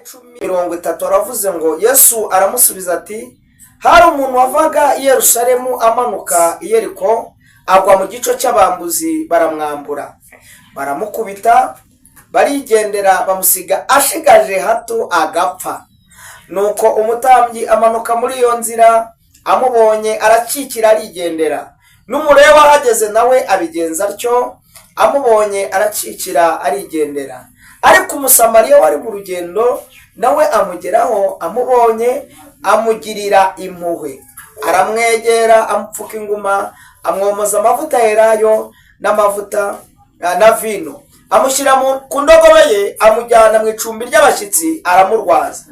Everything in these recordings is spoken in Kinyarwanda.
10:30 aravuze ngo Yesu aramusubiza ati: "Hari umuntu wavaga i Yerusalemu amanuka i Yeriko, agwa mu gico cy'abambuzi, baramwambura, baramukubita, barigendera, bamusiga ashigaje hato agapfa. Nuko umutambyi amanuka muri iyo nzira, amubonye arakikira, arigendera. N'Umulewi ahageze nawe abigenza atyo, amubonye arakikira, arigendera. Ariko Umusamariya wari mu rugendo nawe amugeraho, amubonye amugirira impuhwe, aramwegera, amupfuka inguma, amwomoza amavuta yelayo n'amavuta na vino, amushyira ku ndogobe ye, amujyana mu icumbi ry'abashyitsi, aramurwaza.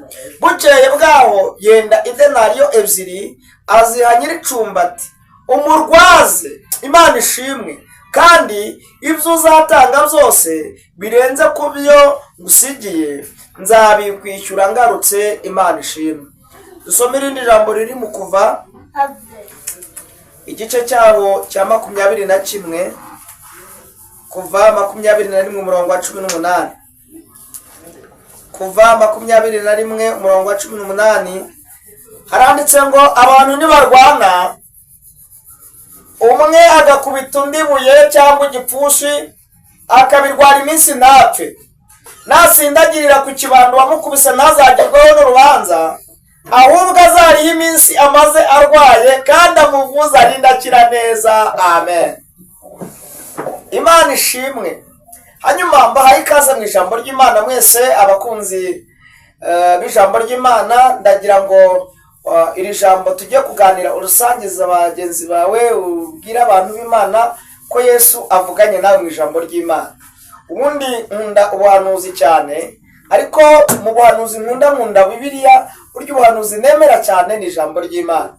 Bukeye bwaho yenda idenariyo 2, aziha nyir'icumbi, ati: 'Umurwaze.'" Imana ishimwe. "Kandi ibyo uzatanga byose birenze ku byo ngusigiye, nzabikwishyura ngarutse." Imana ishimwe. Dusome irindi jambo riri mu Kuva, igice cyaho cya 21, Kuva 21, umurongo wa 18. Kuva 21, umurongo wa 18, haranditse ngo: "Abantu nibarwana, umwe agakubita undi ibuye cyangwa igipfunsi, akabirwara iminsi ntapfe, nasindagirira ku kibando, wamukubise ntazagerweho n'urubanza, ahubwo azariho iminsi amaze arwaye, kandi amuvuze arinde akira neza." Amen, Imana ishimwe. Hanyuma mbahaye ikaze mu ijambo ry'Imana mwese abakunzi b'ijambo ry'Imana. Ndagira ngo iri jambo tugiye kuganira urusangiza bagenzi bawe, ubwire abantu b'Imana ko Yesu avuganye nawe mu ijambo ry'Imana. Ubundi nkunda ubuhanuzi cyane, ariko mu buhanuzi nkunda Bibiliya. Burya ubuhanuzi nemera cyane ni ijambo ry'Imana,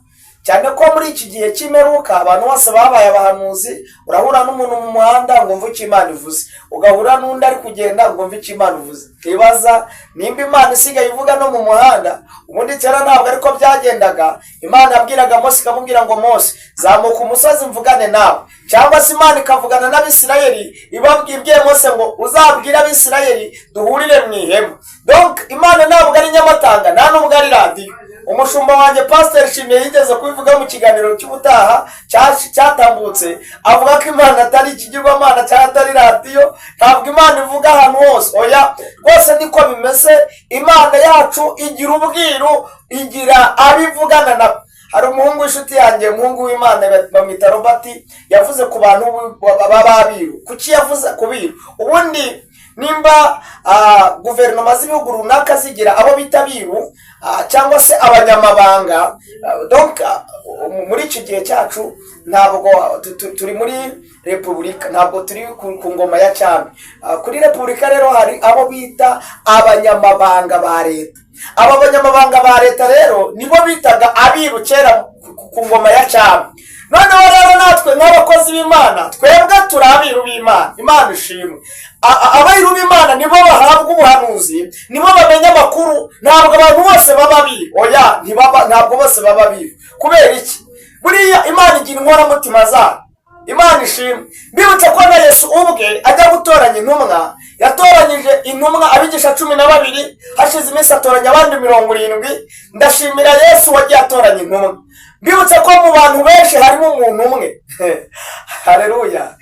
cyane ko muri iki gihe cy'imperuka abantu bose babaye abahanuzi. Urahura n'umuntu mu muhanda ngo: "Mve icyo Imana ivuze", ugahura n'undi ari kugenda ngo: "Mve icyo Imana ivuze". Ntibaza nimba Imana isigaye ivuga no mu muhanda. Ubundi kera ntabwo ariko byagendaga. Imana yabwiraga Mose, ikamubwira ngo: "Mose, zamuka umusozi mvugane nawe." Cyangwa se Imana ikavugana n'Abisirayeli, ibabwiye Mose ngo: "Uzabwire Abisirayeli duhurire mu ihema." Donc Imana ntabwo ari nyamatanga, nta nubwo ari radiyo. Umushumba wanjye Pasiteri Shimiye yigeze kubivuga mu kiganiro cy'ubutaha cyatambutse, avuga ko Imana atari ikigirwamana cyangwa atari radiyo. Ntabwo Imana ivuga ahantu hose, oya rwose niko bimeze. Imana yacu igira ubwiru, igira abo ivugana nabo. Hari umuhungu w'inshuti yanjye, umuhungu w'Imana, bamwita Robert, yavuze ku bantu b'abiru. Kuki yavuze ku biru? Ubundi nimba guverinoma z'ibihugu runaka zigira abo bita biru cyangwa se abanyamabanga, donc muri iki gihe cyacu ntabwo turi muri repubulika, ntabwo turi ku ngoma ya cyami. Kuri repubulika rero hari abo bita abanyamabanga ba leta. Aba banyamabanga ba leta rero nibo bitaga abiru kera ku ngoma ya cyami. Noneho rero natwe nk'abakozi b'Imana, twebwe turi abiru b'Imana. Imana ishimwe. Abiru b'Imana nibo bahabwa ubuhanuzi, nibo bamenya amakuru. Ntabwo abantu bose baba abiru, oya, ntibaba, ntabwo bose baba abiru. Kubera iki? Buriya Imana igira inkoramutima zayo. Imana ishimwe. Mbibutse ko na Yesu ubwe ajya gutoranya intumwa, yatoranyije intumwa abigisha 12, hashize iminsi atoranya abandi 70. Ndashimira Yesu wagiye atoranya intumwa. Mbibutse ko mu bantu benshi harimo umuntu umwe. Hareruya!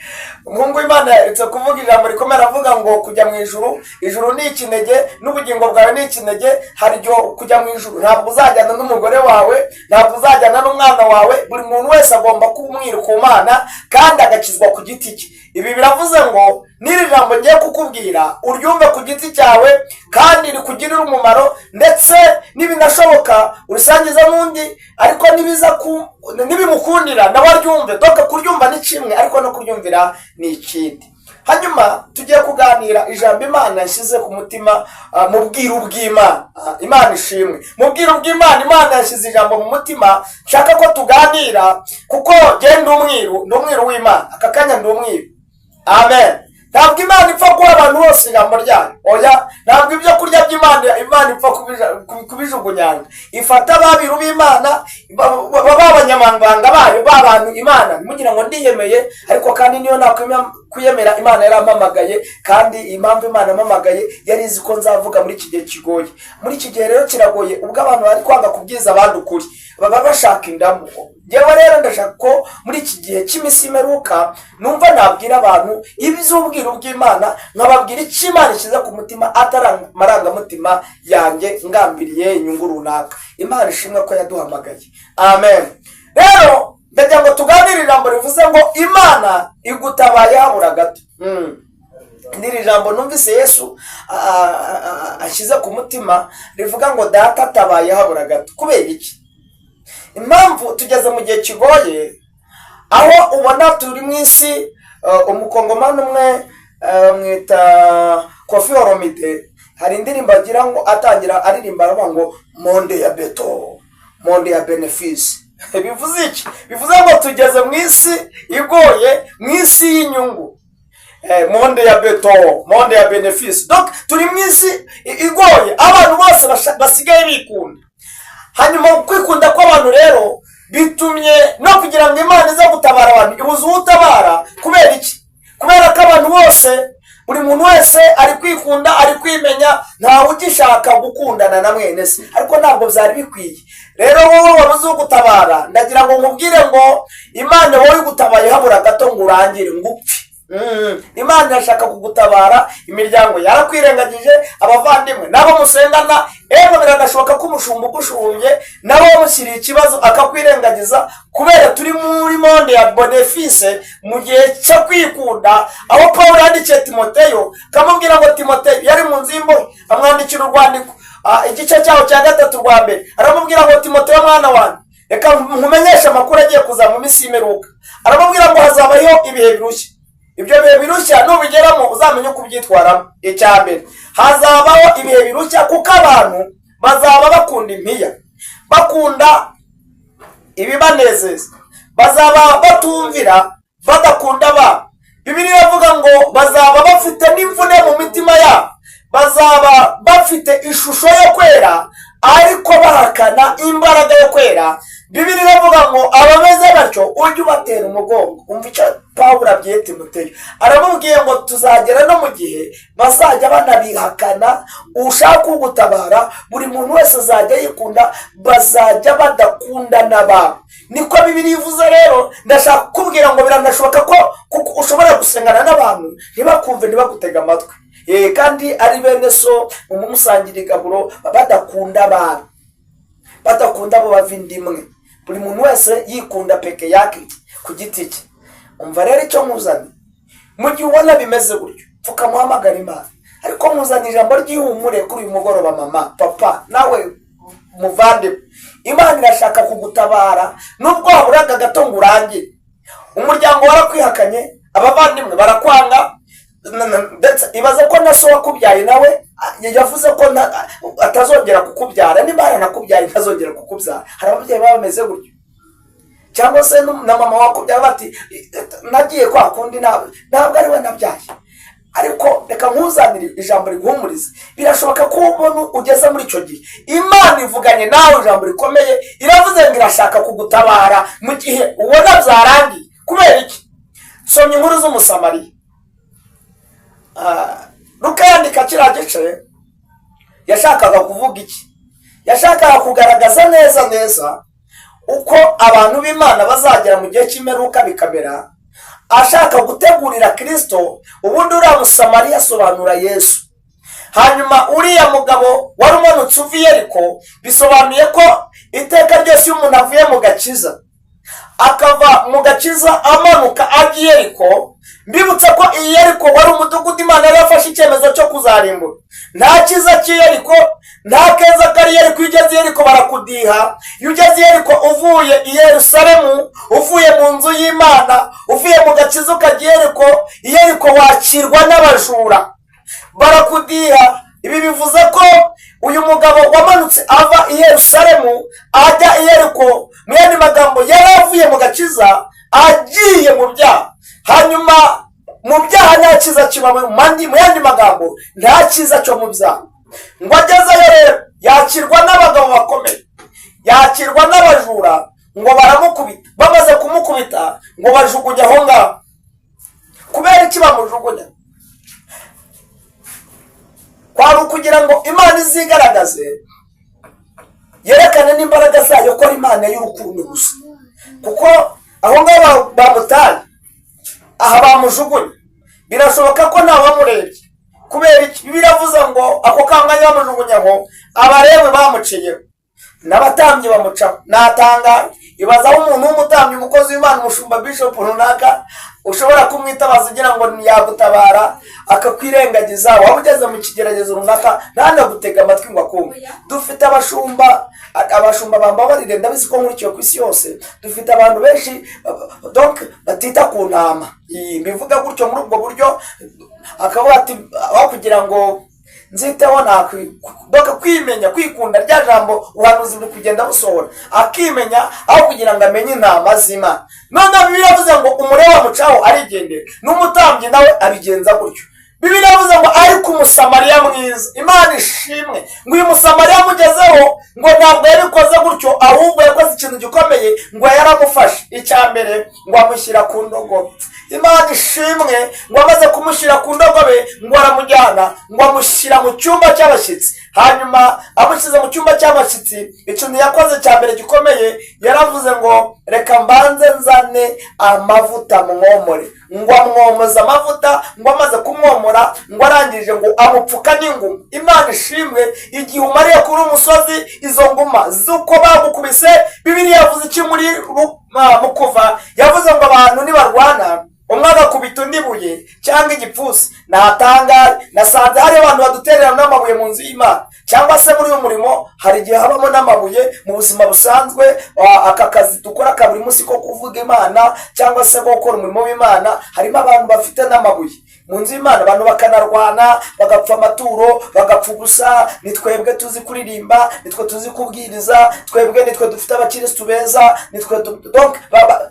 Umuhungu w'Imana yaherutse kuvuga ijambo rikomeye, aravuga ngo kujya mu ijuru, ijuru ni ikinege n'ubugingo bwawe ni ikinege. Hari igihe kujya mu ijuru ntabwo uzajyana n'umugore wawe, ntabwo uzajyana n'umwana wawe. Buri muntu wese agomba kuba umwiru ku Mana kandi agakizwa ku giti cye. Ibi biravuze ngo n'iri jambo ngiye kukubwira uryumve ku giti cyawe kandi rikugirire umumaro, ndetse nibinashoboka urisangiza n'undi, ariko nibiza ku nibimukundira nawe aryumve. Donc kuryumva ni kimwe, ariko no kuryumvira ni ikindi. Hanyuma tugiye kuganira ijambo Imana yashyize ku mutima mu bwiru bw'Imana. Imana ishimwe. Mu bwiru bw'Imana, Imana yashyize ijambo mu mutima nshaka ko tuganira, kuko genda umwiru, ndi umwiru w'Imana. Aka kanya ndi umwiru, amen. Ntabwo ndi umwiru w'umuntu, ntabwo ndi umwiru w'umugore, ntabwo ndi umwiru w'umugabo, Ntabwo Imana ipfa guha abantu bose ijambo ryayo, oya. Ntabwo ibyo kurya by'Imana Imana ipfa kubijugunyanga. Ifata ababiru b'Imana, b'abanyamabanga bayo, ba bantu Imana. Ntimugira ngo ndiyemeye, ariko kandi niyo nakwiyemera, Imana yarampamagaye. Kandi impamvu Imana yampamagaye, yari izi ko nzavuga muri iki gihe kigoye. Muri iki gihe rero kiragoye, ubwo abantu bari kwanga kubwiza abandi ukuri, baba bashaka indamu. Njyewe rero ndashaka ko muri iki gihe cy'iminsi y'imperuka numva nabwira abantu iby'ubwiru bw'Imana, nkababwira icyo Imana ishyize ku mutima, atari amarangamutima yanjye ngambiriye inyungu runaka. Imana ishimwe ko yaduhamagaye, amen. Rero ndagira ngo tuganire ijambo rivuze ngo Imana igutabaye habura gato. N'iri jambo numvise Yesu ashyize ku mutima, rivuga ngo data atabaye habura gato. Kubera iki? Impamvu, tugeze mu gihe kigoye, aho ubona turi mu isi. Umukongomani umwe mwita Koffi Olomide, hari indirimbo agira ngo atangira aririmba aravuga ngo "Monde ya béton, monde ya bénéfice". Bivuze iki? Bivuze ngo tugeze mu isi igoye, mu isi y'inyungu. Monde ya béton, monde ya bénéfice. Donc turi mu isi igoye, abantu bose basigaye bikunda. Hanyuma kwikunda kw'abantu rero bitumye no kugira ngo Imana ize gutabara abantu, ibuze uwo utabara. Kubera iki? Kubera ko abantu bose, buri muntu wese ari kwikunda, ari kwimenya, ntawe ugishaka gukundana na mwene se. Ariko ntabwo byari bikwiye. Rero wowe wabuze ugutabara, ndagira ngo nkubwire ngo Imana wowe igutabaye habura gato ngo urangire, ngo upfe. Imana irashaka kugutabara. Imiryango yarakwirengagije, abavandimwe nabo musengana, emwe biranashoboka ko umushumba ugushumbye nabo wamushyiriye ikibazo akakwirengagiza, kubera turi muri monde ya bénéfice, mu gihe cyo kwikunda. Aho Paul yandikiye Timoteyo akamubwira ngo, Timoteyo yari mu nzu y'imbohe, amwandikira urwandiko, igice cyaho cya gatatu rwa mbere, aramubwira ngo: "Timoteyo mwana wanjye, reka nkumenyeshe amakuru agiye kuza mu minsi y'imperuka." Aramubwira ngo hazabaho ibihe birushya. Ibyo bihe birushya nubigeramo uzamenye uko ubyitwaramo. Icya mbere, hazabaho ibihe birushya kuko abantu bazaba bakunda impiya, bakunda ibibanezeza, bazaba batumvira, badakunda abana. Bibiliya iravuga ngo bazaba bafite n'imvune mu mitima yabo, bazaba bafite ishusho yo kwera ariko bahakana imbaraga yo kwera. Bibiliya iravuga ngo abameze batyo ujye ubatera umugongo. Umva icyo Pawulo abwiye Timoteyo, aramubwiye ngo tuzagera no mu gihe bazajya banabihakana. Ushaka ugutabara, buri muntu wese azajya yikunda, bazajya badakundana babo. Niko Bibiliya ivuze. Rero ndashaka kukubwira ngo biranashoboka ko kuko ushobora gusengana n'abantu ntibakumve, ntibagutege amatwi, kandi ari bene so, mumusangira igaburo, badakunda abantu, badakunda abo bava inda imwe, buri muntu wese yikunda peke yake, ku giti cye. Umva rero icyo nkuzanye: mu gihe ubona bimeze gutyo, pfukamuhamagara Imana. Ariko nkuzanye ijambo ry'ihumure kuri uyu mugoroba. Mama, papa, nawe muvandimwe, Imana irashaka kugutabara nubwo waburaga gato ngo urangire. Umuryango warakwihakanye, abavandimwe barakwanga, ndetse ibaze ko na so wakubyaye nawe yavuze ko atazongera kukubyara, niba yaranakubyaye ntazongera kukubyara. Hari ababyeyi baba bameze gutyo, cyangwa se na mama wakubyaye bati nagiye kwa kundi, ntabwo ari we nabyaye. Ariko reka nkuzanire ijambo riguhumuriza. Birashoboka ko ubona ugeze muri icyo gihe, Imana ivuganye nawe ijambo rikomeye, iravuze ngo irashaka kugutabara mu gihe ubona byarangiye. Kubera iki? Somye inkuru z'Umusamariya. Luka yandika kiriya gice yashakaga kuvuga iki? Yashakaga kugaragaza neza neza uko abantu b'Imana bazagera mu gihe cy'imperuka bikamera, ashaka gutegurira Kirisito. Ubundi uriya Musamariya asobanura Yesu. Hanyuma uriya mugabo wari umanutse uva i Yeriko, bisobanuye ko iteka ryose iyo umuntu avuye mu gakiza, akava mu gakiza amanuka ajya i Yeriko. Mbibutse ko iyi Yeriko wari umudugudu Imana yari yafashe icyemezo cyo kuzarimbura. Nta cyiza cy'i Yeriko, nta keza kari Yeriko. Iyo ugeze i Yeriko barakudiha. Iyo ugeze i Yeriko uvuye i Yerusalemu, uvuye mu nzu y'Imana, uvuye mu gakiza ukajya i Yeriko, i Yeriko wakirwa n'abajura, barakudiha. Ibi bivuze ko uyu mugabo wamanutse ava i Yerusalemu ajya i Yeriko, mu yandi magambo yari avuye mu gakiza agiye mu byaha. Hanyuma Mu byaha nta cyiza kibamo. Mu yandi magambo, nta cyiza cyo mu byaha. Ngo agezeyo rero yakirwa n'abagabo bakomeye, yakirwa n'abajura, ngo baramukubita. Bamaze kumukubita ngo bajugunya aho ngaho. Kubera iki bamujugunya? Kwari ukugira ngo Imana izigaragaze, yerekane n'imbaraga zayo, ko ari Imana y'urukundo gusa. Kuko aho ngaho bamutaye, aha bamujugunye, birashoboka ko ntawamurebye. Kubera iki? Biravuze ngo ako kanya bamujugunyaho, abarewe bamuciyeho n'abatambyi bamucaho. Natanga ibazaho umuntu w'umutambyi, umukozi w'Imana, umushumba, bishop runaka, ushobora kumwitabaza ugira ngo yagutabara, akakwirengagiza. Waba ugeze mu kigeragezo runaka, ntanagutega amatwi ngo akumve. Dufite abashumba, abashumba bambabarire, ndabizi ko nkurikiwe ku isi yose. Dufite abantu benshi donc batita ku ntama. Iyi mbivuga gutyo muri ubwo buryo, akavuga ati aho kugira ngo nziteho nakwi, donc kwimenya, kwikunda, rya jambo ubuhanuzi buri kugenda busohora, akimenya aho kugira ngo amenye intama z'Imana. Noneho Bibiliya yavuze ngo umureba amucaho arigendera, n'umutambyi nawe abigenza gutyo. Bibiliya yavuze ngo ariko Umusamariya mwiza, Imana ishimwe, ngo uyu Musamariya amugezeho, ngo ntabwo yabikoze gutyo, ahubwo yakoze ikintu gikomeye. Ngo yaramufashe, icya mbere ngo amushyira ku ndogobe. Imana ishimwe. Ngo amaze kumushyira ku ndogobe, ngo aramujyana, ngo amushyira mu cyumba cy'abashyitsi. Hanyuma amushyize mu cyumba cy'abashyitsi, ikintu yakoze cya mbere gikomeye, yaravuze ngo reka mbanze nzane amavuta mwomore. Ngo amwomoza amavuta. Ngo amaze kumwomora, ngo arangije ngo amupfuka n'inguma. Imana ishimwe. Igihe umariye kuri umusozi, izo nguma z'uko bagukubise, Bibiliya yavuze iki muri mu Kuva? Yavuze ngo abantu nibarwana, umwe agakubita undi ibuye cyangwa igipfunsi, natangare. Nasanze hari abantu baduterera n'amabuye mu nzu y'Imana cyangwa se muri uyu murimo. Hari igihe habamo n'amabuye mu buzima busanzwe. Aka kazi dukora ka buri munsi ko kuvuga Imana cyangwa se ko gukora umurimo w'Imana, harimo abantu bafite n'amabuye mu nzu y'Imana. Abantu bakanarwana, bagapfa amaturo, bagapfa ubusa. Ni twebwe tuzi kuririmba, nitwe tuzi kubwiriza, twebwe nitwe dufite abakirisitu beza, nitwe donc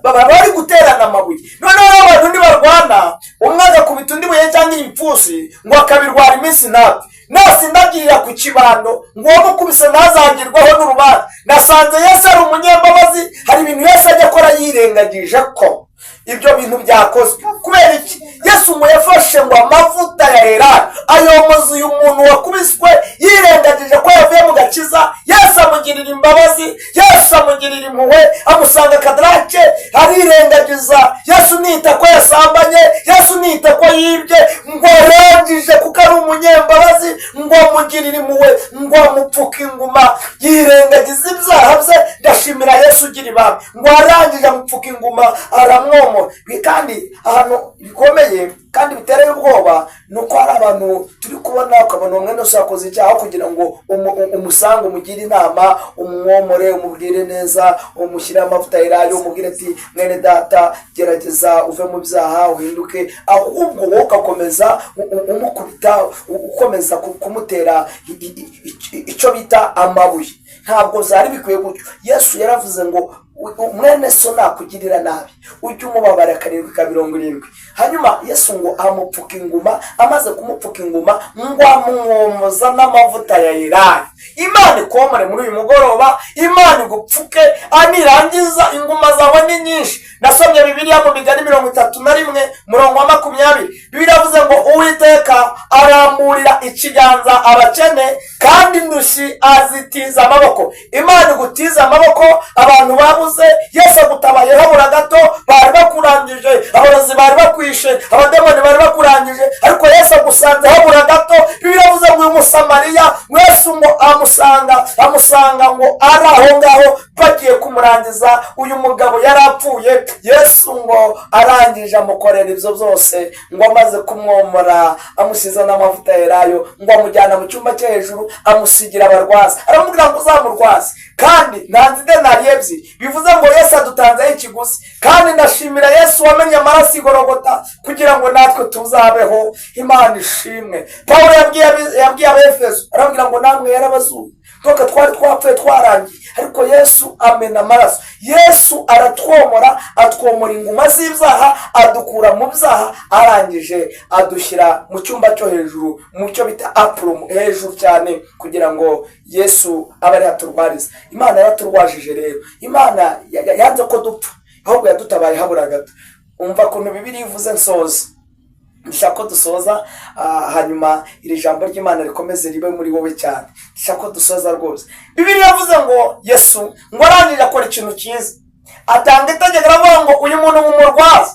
baba bari guterana amabuye. Noneho abantu nibarwana, umwe agakubita undi buye cyangwa ibipfunsi, ngo akabirwara iminsi ntapfe, nasindagirira ku kibando, ngo uwamukubise ntazagirwaho n'urubanza. Nasanze Yesu ari umunyembabazi. Hari ibintu Yesu ajya akora yirengagije ko ibyo bintu byakozwe. Kubera iki? Yesu ngo yafashe ngo amavuta ya elayo, ayomoza uyu muntu wakubiswe, yirengagije ko yavuye mu gakiza. Yesu amugirira imbabazi, Yesu amugirira impuhwe, amusanga kadarake, arirengagiza. Yesu nita ko yasambanye, Yesu nita ko yibye, ngo arangije, kuko ari umunyembabazi, ngo amugirire impuhwe, ngo amupfuke inguma, yirengagiza ibyaha bye. Ndashimira Yesu ugira ibambe. Ngo arangije amupfuka inguma, aramwomora. Kandi ahantu bikomeye kandi bitereye ubwoba ni uko hari abantu turi kubona, ukabona umwe wese yakoze icyaha, kugira ngo umusange, umugire inama, umwomore, umubwire neza, umushyire amavuta elayo, umubwire ati mwene data, gerageza uve mu byaha, uhinduke, ahubwo wowe ugakomeza umukubita, ukomeza kumutera icyo bita amabuye. Ntabwo zari bikwiye gutyo. Yesu yaravuze ngo mwene so nakugirira nabi, ujye umubabara karindwi ka 70. Hanyuma Yesu ngo amupfuka inguma. Amaze kumupfuka inguma, ngo amwomoza n'amavuta ya elayo. Imana ikomore muri uyu mugoroba, Imana igupfuke, nirangiza inguma zawe ni nyinshi. Nasomye Bibiliya mu Migani 31 murongo wa 20. Bibiliya yavuze ngo Uwiteka aramburira ikiganza abakene, kandi indushyi azitiza amaboko. Imana igutiza amaboko. Abantu babuze, Yesu agutabaye habura gato. Bari bakurangije, abarozi bari bakwishe, abademoni bari bakurangije, ariko Yesu agusanze habura gato. Bibiliya yavuze ngo uyu Musamariya, Yesu ngo amusanga ngo ari aho ngaho bagiye kumurangiza. Uyu mugabo yari apfuye. Yesu ngo arangije amukorera ibyo byose, ngo amaze kumwomora, amusiza n'amavuta elayo, ngo amujyana mu cyumba cyo hejuru, amusigira abarwaza, aramubwira ngo uzamurwaze. Kandi ntanze idenariyo 2, bivuze ngo Yesu adutanzeho ikiguzi. Kandi ndashimira Yesu wamenye amaraso igorogota kugira ngo natwe tuzabeho. Imana ishimwe. Pawulo yabwiye Abefeso, arababwira ngo namwe yarabazuye. Twese twari twapfuye, twarangiye, ariko Yesu amena amaraso. Yesu aratwomora, atwomora inguma z'ibyaha, adukura mu byaha, arangije adushyira mu cyumba cyo hejuru, mu cyo bita upper room, hejuru cyane, kugira ngo Yesu abe ari aturwariza. Imana yaraturwajije rero. Imana yanze ko dupfa, ahubwo yadutabaye habura gato. Umva ukuntu Bibiliya ivuze, nsoza. Ndashaka ko dusoza, hanyuma iri jambo ry'Imana rikomeze ribe muri wowe cyane. Ndashaka ko dusoza rwose. Bibiliya yavuze ngo Yesu ngo arangije akora ikintu cyiza, atanga itegeko, aravuga ngo uyu muntu mumurwaza,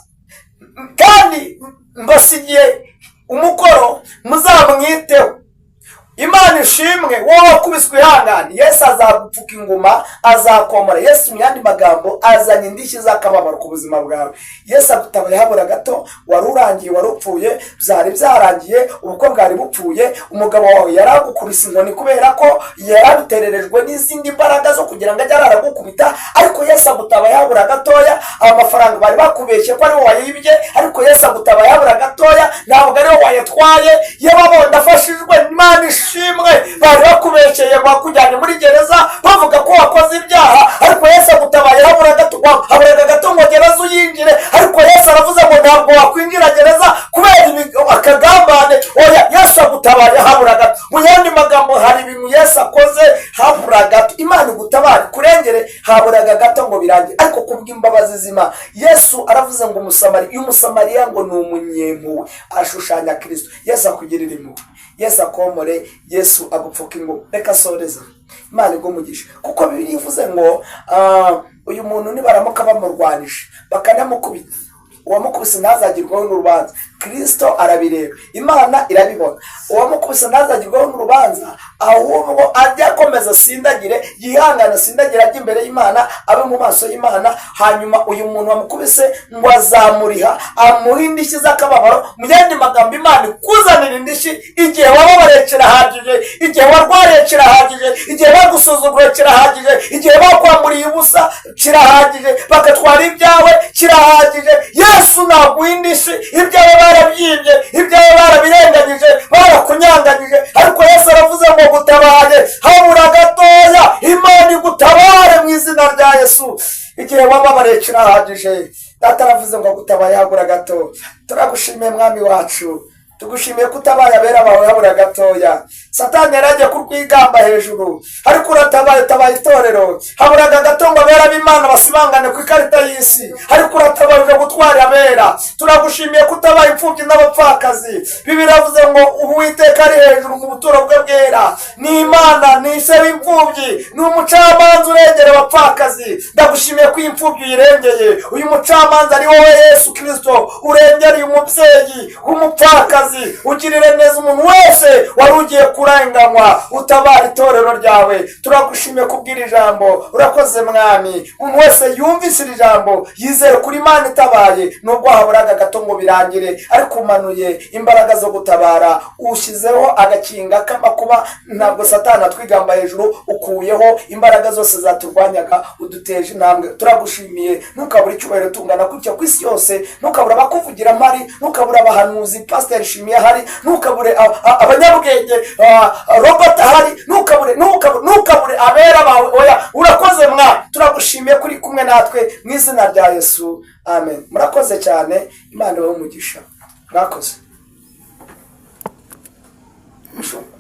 kandi mbasigiye umukoro, muzamwiteho. Imana ishimwe. Wowe wakubiswe, ihangane, Yesu azagupfuka inguma, azakomora. Yesu mu yandi magambo azanye indishyi z'akababaro ku buzima bwawe. Yesu agutabaye habura gato. Wari urangiye, wari upfuye, byari byarangiye, ubukwe bwari bupfuye. Umugabo wawe yaragukubise inkoni kubera ko yarabitererejwe n'izindi mbaraga zo kugira ngo ajye araragukubita, ariko Yesu agutabaye habura gatoya. Amafaranga bari bakubeshye ko ari wowe wayibye, ariko Yesu agutabaye habura gatoya, ntabwo ari wowe wayatwaye. Yewe, ndafashijwe. Imana ishimwe. Bari bakubeshyeye, bakujyanye muri gereza bavuga ko wakoze ibyaha, ariko Yesu agutabaye habura gato. Haburaga gato ngo gereza uyinjire, ariko Yesu aravuze ngo ntabwo wakwinjira gereza kubera akagambane. Oya, Yesu agutabaye habura gato. Mu yandi magambo, hari ibintu Yesu akoze habura gato. Imana igutabare, kurengere. Haburaga gato ngo birangire, ariko kubw'imbabazi z'Imana, Yesu aravuze ngo Umusamariya, uyu Musamariya ngo ni umunyempuhwe, ashushanya Kirisito. Yesu akugirira impuhwe, Yesu akomore, Yesu agupfuka inguma. Reka soreza. Imana igumugisha, kuko Bibiliya ivuze ngo uyu muntu nibaramuka bamurwanije bakanamukubita, uwamukubise ntazagirwaho n'urubanza. Kirisito arabireba, Imana irabibona. Uwamukubise ntazagirwaho n'urubanza, ahubwo ajye akomeza asindagire, yihangane, asindagire, ajye imbere y'Imana, abe mu maso y'Imana. Hanyuma uyu muntu wamukubise ngo azamuriha, amuhe indishyi z'akababaro. Mu yandi magambo, Imana ikuzanira indishyi. Igihe wababariye kirahagije, igihe warwariye kirahagije, igihe bagusuzuguye kirahagije, igihe bakwamburiye ubusa kirahagije, bagatwara ibyawe kirahagije. Yesu naguha indishyi. Ibyawe barabyibye, ibyawe barabirenganyije, barakunyanganyije, ariko Yesu aravuze ngo gutabaye habura gatoya. Imana igutabare mu izina rya Yesu. Igihe wababariye kirahagije. Data aravuze ngo gutabaye habura gato. Turagushimiye, Mwami wacu, tugushimiye ko utabaye abera bawe habura gatoya. Satani yari agiye kurwigamba hejuru, ariko uratabaye, utabaye itorero. Haburaga gato ngo abera b'Imana basibangane ku ikarita y'isi, ariko uratabaye, uje gutwara abera. Turagushimiye ko utabaye imfubyi n'abapfakazi. Bibiliya iravuze ngo Uwiteka ari hejuru mu buturo bwe bwera. Ni Imana, ni ise w'imfubyi, ni umucamanza urengera abapfakazi. Ndagushimiye ko iyi mfubyi uyirengeye. Uyu mucamanza ari wowe Yesu Kirisito, urengera uyu mubyeyi w'umupfakazi, ugirire neza umuntu wese wari ugiye kurenganywa, utabara itorero ryawe. Turagushimiye kubwira ijambo. Urakoze, Mwami. Umuntu wese yumvise iri jambo yizere kuri Imana itabaye, nubwo haburaga gato ngo birangire, ariko umanuye imbaraga zo gutabara, ushyizeho agakinga k'amakuba. Ntabwo Satani atwigamba hejuru. Ukuyeho imbaraga zose zaturwanyaga, uduteje intambwe. Turagushimiye. Ntukabure icyubahiro tungana gutya ku isi yose, ntukabure abakuvugira mpari, ntukabure abahanuzi, Pasiteri Shimiye ahari, ntukabure abanyabwenge, Robert ahari, ntukabure, ntukabure, ntukabure abera bawe. Oya, urakoze mwa, turagushimiye kuri kumwe natwe mu izina rya Yesu, amen. Murakoze cyane. Imana ibahe umugisha. Mwakoze. Mushumba.